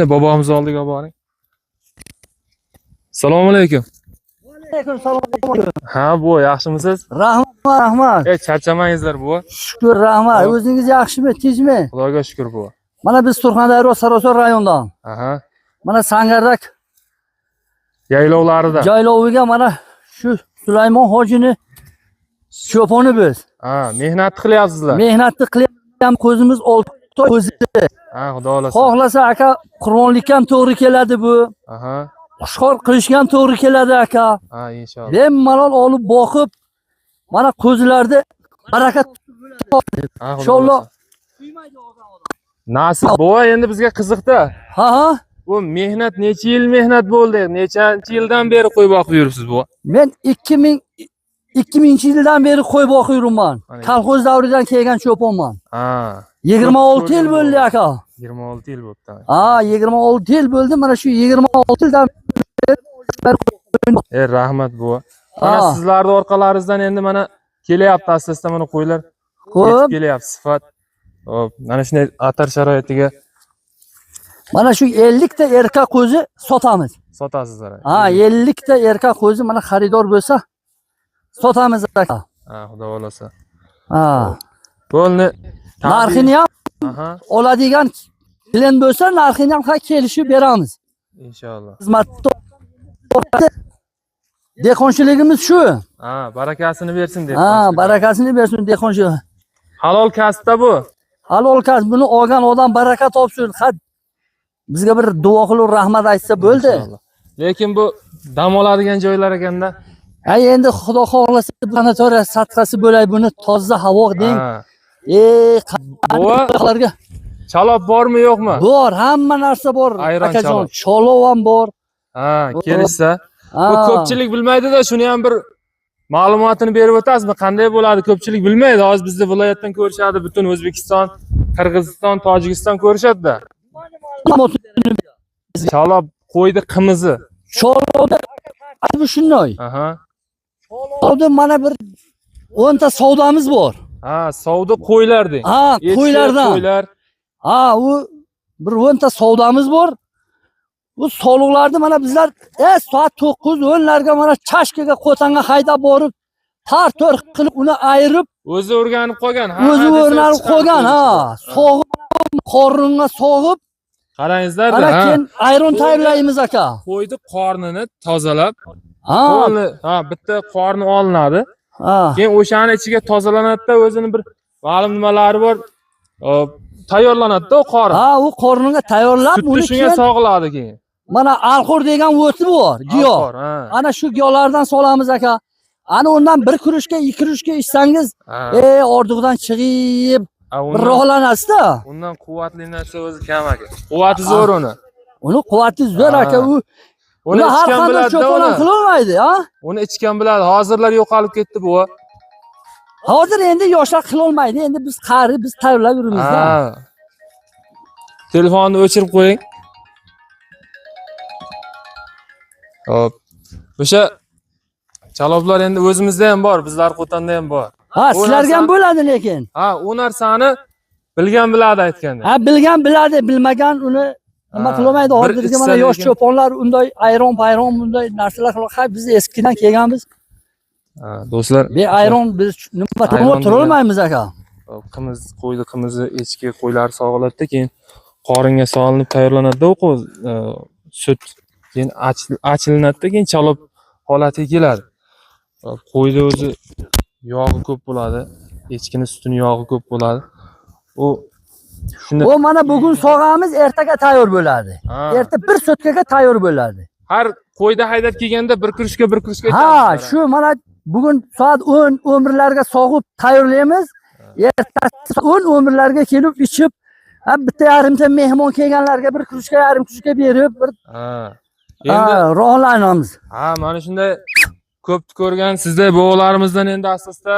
Bobomiz oldiga olib boring. Assalomu alaykum. Alaykum salom. Ha, bu yaxshimisiz? Rahmat, rahmat. Charchamangizlar bu. Shukr, rahmat. Hop. O'zingiz yaxshimi, tinchmi? Xudoga shukr bu. Mana biz Surxondaryo Sarasoy rayonidan. Aha. Mana Sangardak Yaylovlarida. jayloviga mana shu Sulaymon hojini cho'poni biz. Ha, mehnat qilyapsizlar. Mehnatni qilyapmiz, ko'zimiz olti o'zi. Ha, xudo xolasa. Xohlasa aka qurbonlikka ham to'g'ri keladi bu. Aha. Xushxor qilishga ham to'g'ri keladi aka. Ha, inshaalloh. Bemalol olib boqib mana qo'zilarda barakat Ha, xudo Inshaalloh. xolasa. Nasib buva endi bizga qiziqda. Ha ha. Bu mehnat necha yil mehnat bo'ldi? Nechanchi yildan beri qo'y boqib yuribsiz bu? Men 2000-yildan beri qo'y boqib yuribman. Mana. Kolxoz davridan kelgan cho'ponman. Ha, 26 yil ko'rdim bo'ldi bu. aka. 26 yil bo'pti. Ha, 26 yil bo'ldi. Mana shu 26 yildan Rahmat buva. Mana Ha. sizlarning orqalaringizdan endi mana kelyapti asta-asta mana qo'ylar Xo'p, yetib kelyapti sifat. Hop, mana shunday atar sharoitiga mana shu 50 ta erkak qo'zi sotamiz. sotasizlar. Ha, 50 ta erkak qo'zi mana xaridor bo'lsa sotamiz aka. Ha, xudo xolasa. Ha. Bo'lni Narxini ham Aha, oladigan klient bo'lsa narxini ham ha kelishib beramiz. inshaalloh. Xizmat dehqonchiligimiz shu. Ha, barakasini bersin deb. Ha, barakasini bersin dehqonchilik. Halol kasbda bu. Halol kasb buni olgan odam baraka topsin. Ha, bizga bir duo qilib rahmat aytsa bo'ldi. Inshaalloh. Lekin bu dam oladigan joylar ekanda. Ha, endi Xudo xohlasa bu sanatoriya sadqasi bo'lay buni toza havo deng. Ha. E, Buva qanaqalarga chalob bormi yo'qmi? bor, hamma narsa bor. Ayron Akajon, chalov. cholov ham bor. Ha, kelishsa. Ha. Bu ko'pchilik bilmaydi-da, shuni ham bir ma'lumotini berib o'tasizmi? Qanday bo'ladi? Ko'pchilik bilmaydi. Hozir bizni viloyatdan ko'rishadi, butun O'zbekiston, Qirg'iziston, Tojikiston ko'rishadi-da. Chalob qo'ydi qimizi. Cholovda bu shunday. Aha. Cholovda mana bir 10 ta savdomiz bor. Ha, sovdi qo'ylar deng. Ha, Echki, qo'ylardan. Qo'ylar. Ha, u bir 10 ta savdomiz bor. Bu soliqlarni mana bizlar soat 9 10larga mana chashkaga qo'tanga haydab borib tar to'r qilib uni ayirib O'zi o'rganib qolgan. Ha, o'zi ha desa o'rnalib chiqadi qo'ygan qo'yni ha. ichidan. Sog'ib qornga sog'ib Qarangizlar-da, ana ha. keyin ayron tayyorlaymiz aka. Qo'yni qornini tozalab, Ha, qo'lni, ha, bitta qorni olinadi. ha. Keyin o'shani ichiga tozalanadi-da, o'zini bir ma'lum nimalari bor. Hop, tayyorlanadi-da u qorin. Ha, u qornga tayyorlab Sutni uni shunga keyin sog'iladi keyin. mana alxo'r degan o'ti bor, giyoh. Alxor, ha. Ana shu giyohlardan solamiz aka. Ana undan bir kurushga, ikki kurushga ichsangiz, Ha. orduqdan chiqib Ha, bir undan, rohlanasiz-da. undan quvvatli narsa o'zi kam aka. Quvvati zo'r uni. Uni quvvati zo'r Ha. aka, u Uni uni har ichgan qanday biladi-da cho'pon ham uni. qilolmaydi, ha? Uni ichgan biladi. Hozirlar yo'qolib ketdi bu. Hozir endi yoshlar qilolmaydi. Endi biz qari, biz tayyorlab yuribmiz-da. Ha. Telefonni o'chirib qo'ying. Hop. O'sha chaloblar endi o'zimizda ham bor, bizlar Qo'tanda ham bor. Ha, U sizlarga ham narsani- bo'ladi lekin. Ha, u narsani bilgan biladi aytganda. Ha, bilgan biladi, bilmagan uni nima Ha, qilolmaydi. bir Hozirgi mana ichsa yosh lekin- cho'ponlar unday ayron payron bunday narsalar qilib, ha, biz eskidan kelganmiz. Ha, do'stlar, Be ayron biz nima Ayron turolmaymiz aka. hop, qimiz qo'ydi, qimizi echki qo'ylar sog'iladi, keyin qoringa solinib tayyorlanadi-da u sut keyin achilinadi, keyin chalob holatiga keladi. Hop, qo'yni o'zi yog'i ko'p bo'ladi, echkini sutini yog'i ko'p bo'ladi. U shunda U mana bugun sog'amiz, ertaga tayyor bo'ladi. Ha, Erta bir sutkaga tayyor bo'ladi. har qo'yda haydab kelganda bir krujka bir krujka Ha, ichamiz. shu mana bugun soat 10 11larga sog'ib tayyorlaymiz. Ertasi 10 11larga kelib ichib, ha, bitta yarimta mehmon kelganlarga bir krujka yarim krujka berib, bir Ha. Endi ha, rohlanamiz. ha, mana shunday ko'pni ko'rgan sizday bobolarimizdan endi asta-asta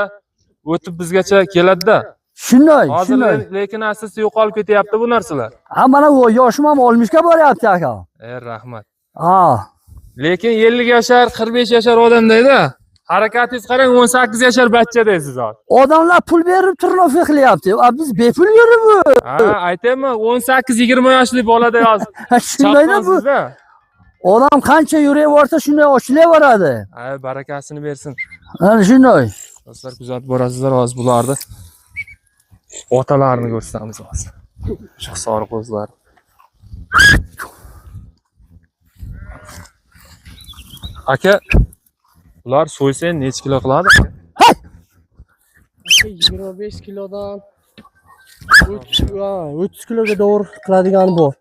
o'tib bizgacha keladi-da. Shunday, Hozir shunday. lekin asta-asta yo'qolib ketyapti bu narsalar. Ha, mana u yoshim ham 60 ga boryapti aka. Rahmat. Ha. Lekin 50 yashar, 45 yashar odamdayda. Harakatingiz qarang, 18 yashar bachcha siz hozir. Odamlar pul berib turnofi qilyapti. A biz bepul yurib. Ha, aytaymi, 18-20 yoshli bolada hozir. Shundayda bu. Chaqqonsizda. Odam qancha yuraversa shunday ochilaveradi. Ay, barakasini bersin. Ana shunday. Do'stlar, kuzatib borasizlar hozir bularni. Otalarini ko'rsatamiz hozir. Shu Hisor qo'zilari. Aka, bular so'ysang necha kilo qiladi? 25 kilodan 30 kiloga to'g'ri qiladigani bor.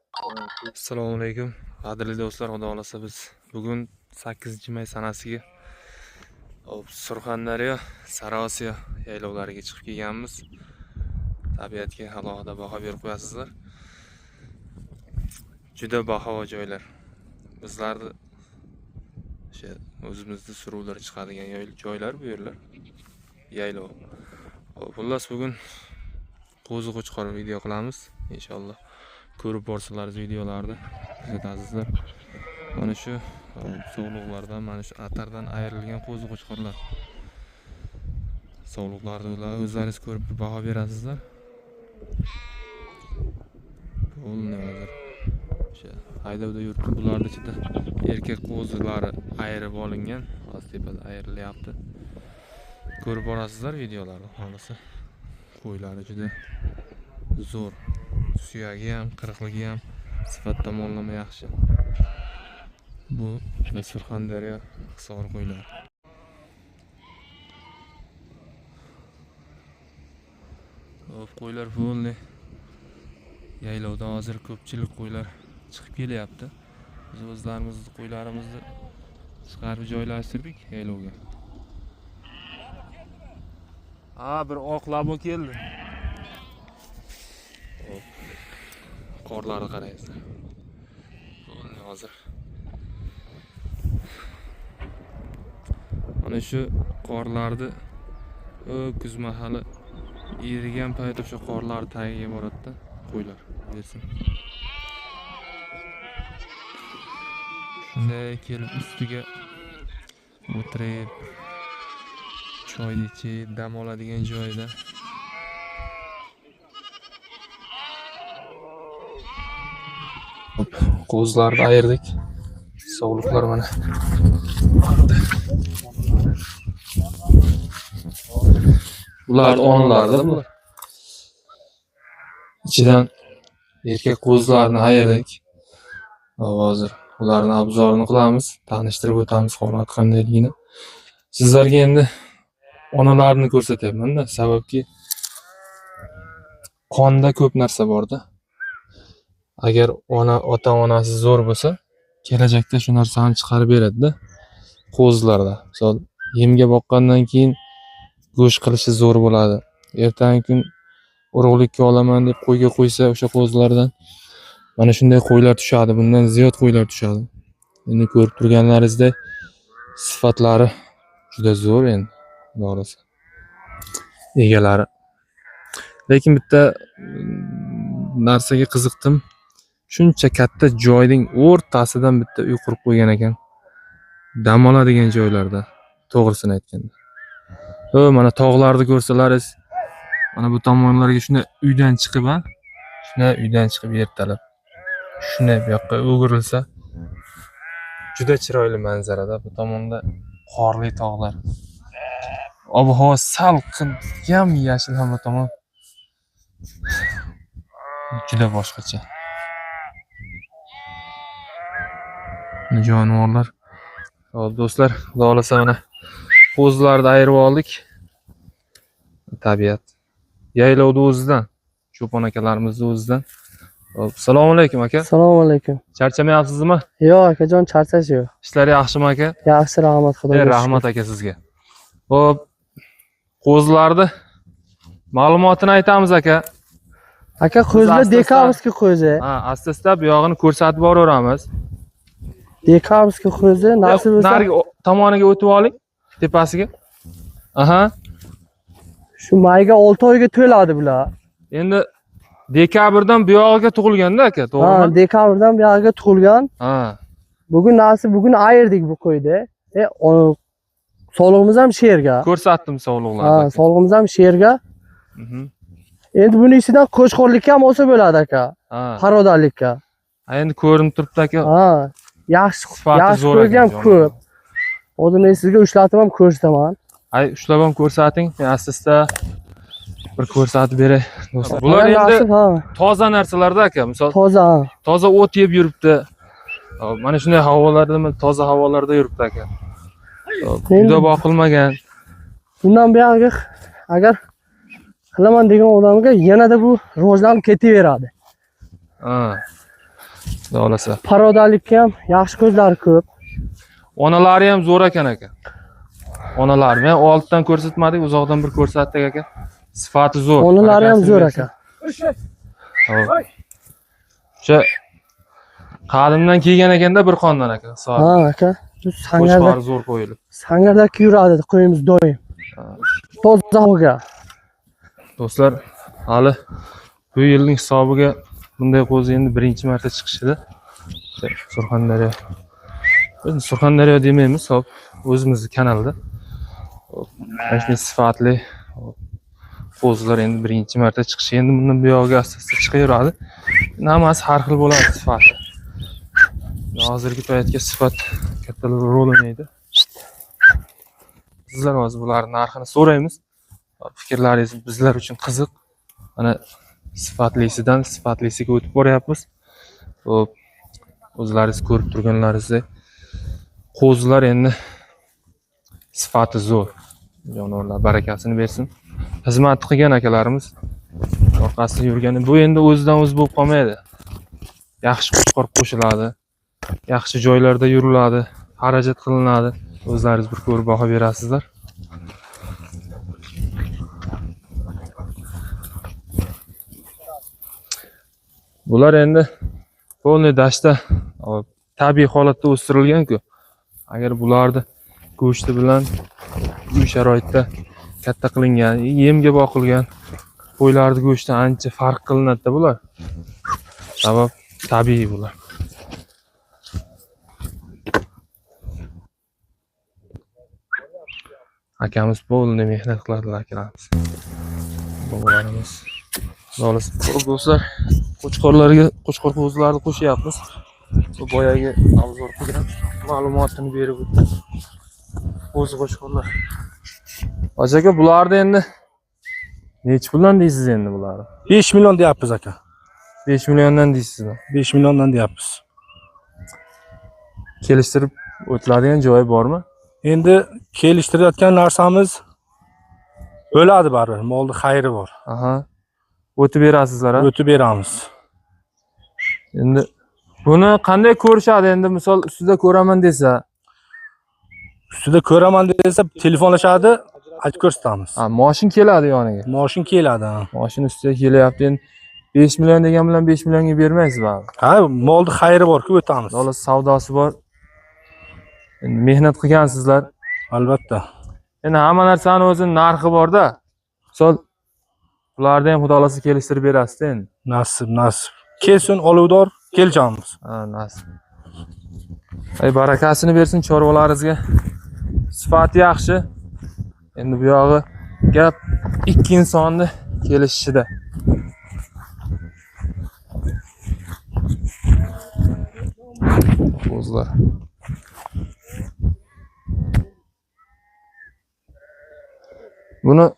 Assalomu alaykum. Qadrli do'stlar, Xudo xolasa biz bugun 8 may sanasiga hop, Surxondaryo, Sariosiyo yaylovlariga chiqib kelganmiz. Tabiatga alohida baho berib qo'yasizlar. Juda bahavo joylar. Bizlarni o'sha o'zimizni suruvlar chiqadigan joylar bu yerlar. Yaylov. Hop, xullas bugun qo'zi qo'chqor video qilamiz inshaalloh. Ko'rib borsalaringiz videolarni kuzatasizlar. Mana shu sovliqlardan, mana shu atardan ayrilgan qo'zi qo'chqorlar. Sovliqlarni ular o'zlaringiz ko'rib bir baho berasizlar. Полный hozir o'sha haydovda yuribdi. Bularni ichida erkak qo'zilari ayirib olingan. Hozir tepada ayrilyapti. Ko'rib borasizlar videolarni. Xolasa qo'ylari juda zo'r. Suyagi ham, qirqligi ham sifat tomonlama yaxshi. Bu Surxondaryo Hisor qo'ylari. Hop, qo'ylar полный yaylovda hozir ko'pchilik qo'ylar chiqib kelyapti. Biz o'zlarimizni qo'ylarimizni chiqarib joylashtirdik yaylovga. Ha, bir oq labo keldi. Hop. Qorlarni qaraysizlar. Полный hozir. Mana shu qorlarni kuz mahali erigan payt o'sha qorlar tagiga boradida qo'ylar bersin. Shunday kelib ustiga o'tirib choy ichib dam oladigan joyda. Hop, qo'zlarni ayirdik. Sovliqlar mana. Bular onalarda bular. Ichidan erkak qo'zilarni ayirdik. Hozir ularni abzorini qilamiz, tanishtirib o'tamiz holat qandayligini. Sizlarga endi onalarni ko'rsatyapman-da, sababki qonda ko'p narsa bor-da. Agar ota-onasi zo'r bo'lsa, kelajakda shu narsani chiqarib beradi-da qo'zilarda. Misol, yemga boqqandan keyin go'sht qilishi zo'r bo'ladi. Ertangi kun urug'likka olaman deb qo'yga qo'ysa, o'sha qo'zilardan mana shunday qo'ylar tushadi, bundan ziyod qo'ylar tushadi. Endi ko'rib turganlaringizdek sifatlari juda zo'r endi, xudo xolasa. Egalari. Lekin bitta narsaga qiziqdim. Shuncha katta joyning o'rtasidan bitta uy qurib qo'ygan ekan. Dam oladigan joylarda, to'g'risini aytganda. Mana tog'larni ko'rsalaringiz, mana bu tomonlarga shunday uydan chiqib, ha? Shunday uydan chiqib ertalab shunday bu yoqqa o'girilsa juda chiroyli manzarada. Bu tomonda qorli tog'lar. Ob-havo salqin, yam-yashil hamma tomon. Juda boshqacha. Jonivorlar. Xo'p do'stlar, xudo xolasa mana qo'zilarni ayirib oldik. Tabiat. Yaylovni o'zidan, cho'pon akalarimizni o'zidan. Xo'p, assalomu alaykum aka. Assalomu alaykum. Charchamayapsizmi? Yo'q akajon, charchash yo'q. Ishlar yaxshimi aka? Yaxshi, rahmat Xudoga. Rahmat aka sizga. Xo'p, qo'zilarni ma'lumotini aytamiz aka. Aka, qo'zilar dekabrskiy qo'zi. Ha, asta-asta bu yog'ini ko'rsatib boraveramiz. Dekabrskiy qo'zi nasib bo'lsa narigi tomoniga o'tib oling, tepasiga. Aha. Shu mayga 6 oyga to'ladi bular. Endi dekabrdan bu yog'iga tug'ilganda aka, to'g'rimi? Ha, dekabrdan bu yog'iga tug'ilgan. Ha. Bugun nasib, bugun ayirdik bu qo'yni. Sovlig'imiz ham sherga. Ko'rsatdim Ha, sovliqlarni. sovlig'imiz ham sherga. Endi buni ichidan qo'chqorlikka ham olsa bo'ladi aka. Ha. Parodalikka. Ha, endi ko'rinib turibdi aka. Ha, yaxshi Sifati yaxshi zo'r ko'zi ekan ham jonivor. ko'p. Hozir men sizga ushlatib ham ko'rsataman. Ay, ushlab ham ko'rsating. Men asta bir ko'rsatib beray. Do'stlar, bular Mana endi nasib, ha, toza narsalarda aka. Misol toza. Ha. toza o't yeb yuribdi. Hop, mana shunday havolarda, toza havolarda yuribdi aka. Hop, Endi- Uyda boqilmagan. Bundan buyog'iga agar qilaman degan odamga yanada bu rivojlanib ketaveradi. Ha. Xudo xohlasa. Parodalikka ham yaxshi ko'zlari ko'p. Onalari ham zo'r ekan aka. Onalari. Men olddan ko'rsatmadik, uzoqdan bir ko'rsatdik aka. Sifati zo'r. Onalari ham Barakasini zo'r bersin. aka. Hop. O'sha qadimdan kelgan ekanda bir qondan aka. Soat. Ha aka, bu sangarda Qo'chqori zo'r qo'yilib. sangardaki yuradi qo'yimiz doim. Toza havoga. Do'stlar, hali bu yilning hisobiga bunday qo'zi endi birinchi marta chiqishida. Surxondaryo. Biz Surxondaryo demaymiz, hop, o'zimizni kanalda. Hop, mana shunday sifatli hop, qo'zilar endi birinchi marta chiqishi. Endi bundan buyog'iga asta-asta chiqaveradi. Hammasi har xil bo'ladi sifati. Hozirgi paytga sifat katta rol o'ynaydi. Sizlar hozir bularning narxini so'raymiz. Fikrlaringiz bizlar uchun qiziq. Mana sifatlisidan sifatlisiga o'tib boryapmiz. Xo'p, o'zlaringiz ko'rib turganlaringizdek qo'zilar endi sifati zo'r. Jonivorlar barakasini bersin. Xizmat qilgan akalarimiz orqasida yurgani bu endi o'zidan o'zi bo'lib qolmaydi. Yaxshi qo'chqor qo'shiladi. Yaxshi joylarda yuriladi, xarajat qilinadi. O'zlaringiz bir ko'rib baho berasizlar. Bular endi polniy dashtda tabiiy holatda o'stirilgan-ku. Agar bularni go'shti bilan uy sharoitida katta qilingan, yemga boqilgan qo'ylarning go'shtidan ancha farq qilinadi-da bular. Sabab tabiiy bular. Akamiz polniy mehnat qiladilar akalarimiz. Bobolarimiz. Xolos, do'stlar, qo'chqorlarga qo'chqor qo'zilarni qo'shyapmiz. Bu boyagi obzor qilgan ma'lumotini berib o'tdi. Qo'zi qo'chqorlar. Hoji aka, bularni endi nechi puldan deysiz endi bularni? 5 million deyapmiz aka. 5 milliondan deysizmi? 5 milliondan deyapmiz. Kelishtirib o'tiladigan joyi bormi? Endi kelishtirayotgan narsamiz bo'ladi baribir. Molni xayri bor. Aha. O'tib berasizlar, ha? O'tib beramiz. Endi buni qanday ko'rishadi endi misol ustida ko'raman desa, Ustida ko'raman desa telefonlashadi, aytib ko'rsatamiz. ha, moshin keladi yoniga. Moshin keladi. Ha. Moshin ustida kelyapti. Endi 5 million degan bilan 5 millionga bermaysiz baribir. Ha, molni xayri bor-ku o'tamiz. Xolos savdosi bor. Endi mehnat qilgansizlar. Albatta. Endi hamma narsani o'zini narxi bor-da. Misol bularni ham xudo xohlasa kelishtirib berasiz endi. Nasib, nasib. Kelsin oluvdor, kelishamiz. Ha, nasib. Ay barakasini bersin chorvalaringizga. Sifati yaxshi. Endi bu yog'i gap ikki insonni kelishishida. Qo'zilar. Buni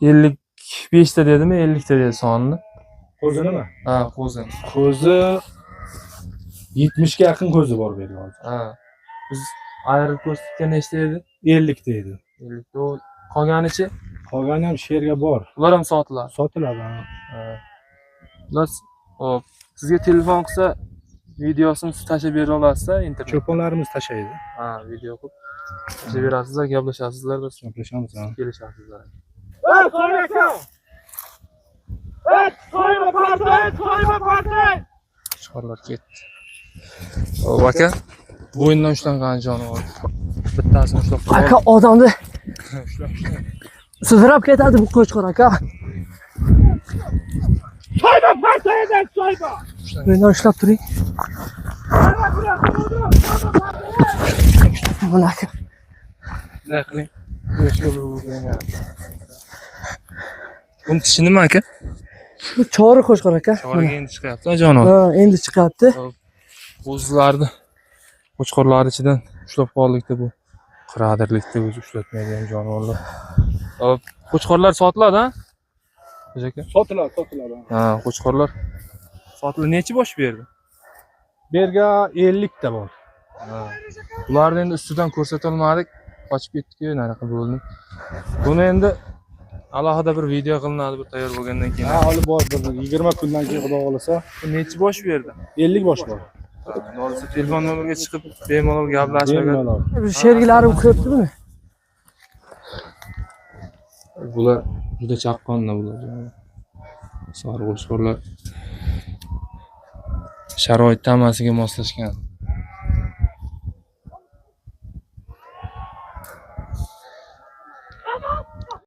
55 ta dedimi, 50 ta dedi sonini. Qo'zinimi? Ha, qo'zi. Qo'zi 70 ga yaqin qo'zi bor bu yerda hozir. Ha. Biz ayirib ko'rsatgan nechta edi? 50 ta edi. 50 ta. U qolganichi? Qolgani ham sherga bor. Ular ham sotiladi. Sotiladi. Ha. Ha. Ular hop, sizga telefon qilsa videosini siz tashlab bera olasizda internet. Cho'ponlarimiz tashlaydi. Ha, video qilib tashlab berasizlar, gaplashasizlar, Gaplashamiz. Ha. kelishasizlar. Qo'chqorlar ketdi. Hop aka, bo'ynidan ushlangan jonivor. Bittasini ushlab qoldi. Aka odamni sudrab ketadi bu qo'chqor aka. Mendan ushlab turing. Buni aka. Bunday qiling. Buni tishi nima aka? Bu chori qo'chqor aka. Choriga endi chiqyapti jonivor. Ha, endi chiqyapti. Qo'zilarni qo'chqorlar ichidan ushlab qoldikda bu. Qiradirlikda o'zi ushlatmaydigan jonivorlar. Hop, qo'chqorlar sotiladi, ha? Xo'ja aka? Sotiladi, sotiladi. Ha, qo'chqorlar sotiladi. Nechi bosh berdi? Bu yerga 50 ta bor. Ha. Bularni endi ustidan ko'rsatolmadik. Qochib ketdi-ku, nariqa bo'ldi. Buni endi alohida bir video qilinadi bu tayyor bo'lgandan keyin. Ha, hali bor bir 20 kundan keyin xudo xohlasa Bu nechi bosh berdi? 50 bosh bor. Olsa telefon nomeriga chiqib bemalol gaplashib agar Bemalol. Bir shergilarim ko'pdi buni. Bular juda chaqqonlar bular. Sori qo'chqorlar sharoit hammasiga moslashgan.